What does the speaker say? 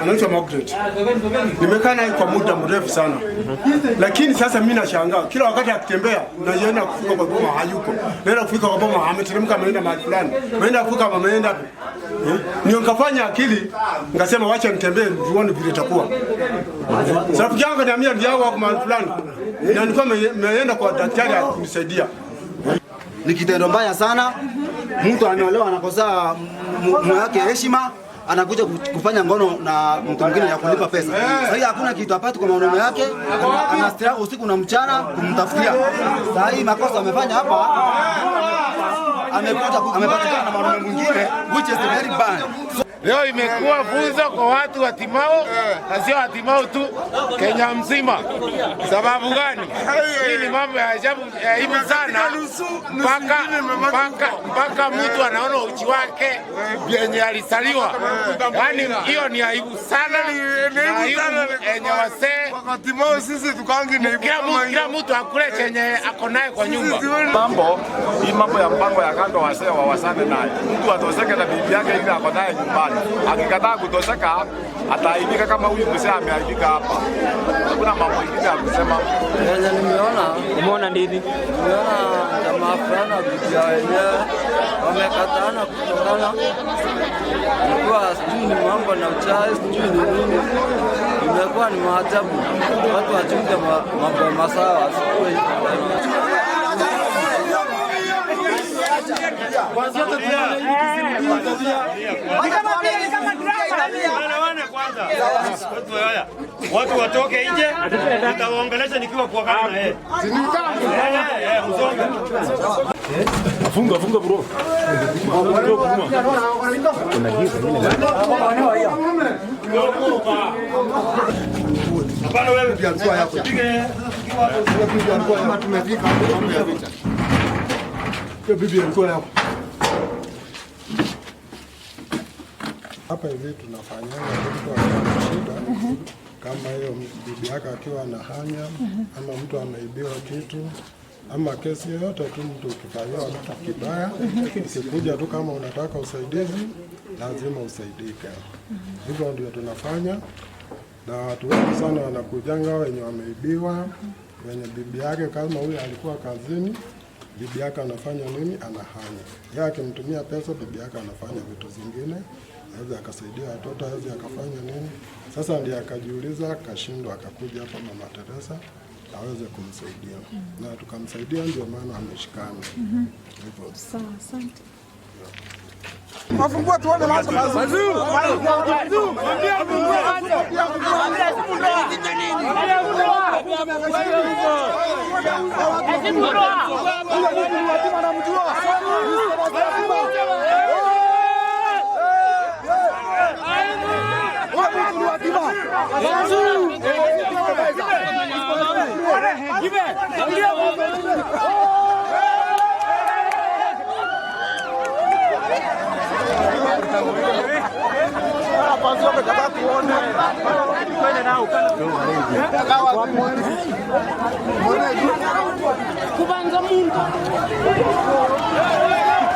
Anaitwa Margaret. Nimekaa naye kwa muda mrefu sana, lakini sasa mimi nashangaa kila wakati akitembea, naenda kufika kwa boma hayuko, naenda kufika kwa boma ameteremka, ameenda mahali fulani, ameenda kufika, ameenda ndio nikafanya akili, nikasema wacha nitembee nione vile itakuwa. Rafiki yangu akaniambia ndio wako mahali fulani, na nilikuwa nimeenda kwa daktari akunisaidia. Ni kitendo mbaya sana. Mtu ameolewa anakosa mume wake heshima, anakuja kufanya ngono na mtu mwingine ya kulipa pesa. Sasa hii hakuna kitu apati kwa mwanaume wake, ana struggle usiku na mchana kumtafutia. Sasa hii makosa amefanya hapa, amekuja amepatikana na mwanaume mwingine, which is very bad. Leo imekuwa funzo kwa watu wa Timau na sio wa Timau tu, Kenya mzima. Sababu gani? Hii ni mambo ya ajabu ya aibu sana, mpaka mtu anaona uchi wake vyenye alizaliwa. Yaani hiyo ni aibu sana, na aibu yenye wasee kila mtu akule chenye ako naye kwa nyumba. Mambo hii mambo ya mpango ya kando, wasee wawasane naye. Mtu atosheke na bibi yake ile ako naye nyumbani. Akikataa kutosheka ataaibika kama huyu mzee ameaibika hapa. Hakuna mambo ingine ya kusema. Yenye nimeona, Umeona nini? Nimeona jamaa fulani na bibi ya wenyewe wamekataana kutokana, ilikuwa sijui ni mambo na uchawi, sijui ni nini. Imekuwa ni maajabu, watu wachunge mambo masawa, wasikuwe Watu watoke nje, nitawaongelesha nikiwa kwa karibu na yeye. Msonge. Funga, funga bro. Kuna giza mimi. Hapana wewe. Tumefika hiyo bibi alikuwa hapo. Hapa hivi tunafanyanga mtu akiwa na shida kama hiyo, bibi yake akiwa na hanya ama mtu ameibiwa kitu ama kesi yoyote tu, mtu ukifanyiwa kitu kibaya, ukikuja tu kama unataka usaidizi, lazima usaidike. Hivyo ndio tunafanya, na watu wengi sana wanakujanga wenye wameibiwa, wenye bibi yake kama huyu alikuwa kazini, bibi yake anafanya nini? Anahanya. Yeye akimtumia pesa, bibi yake anafanya vitu zingine, aweze akasaidia watoto, aweze akafanya nini. Sasa ndiye akajiuliza, akashindwa, akakuja hapa Mama Teresa aweze kumsaidia na tukamsaidia, ndio maana ameshikana hivyo. Sawa, asante. Wafungue tuone macho. Kubanza muntu.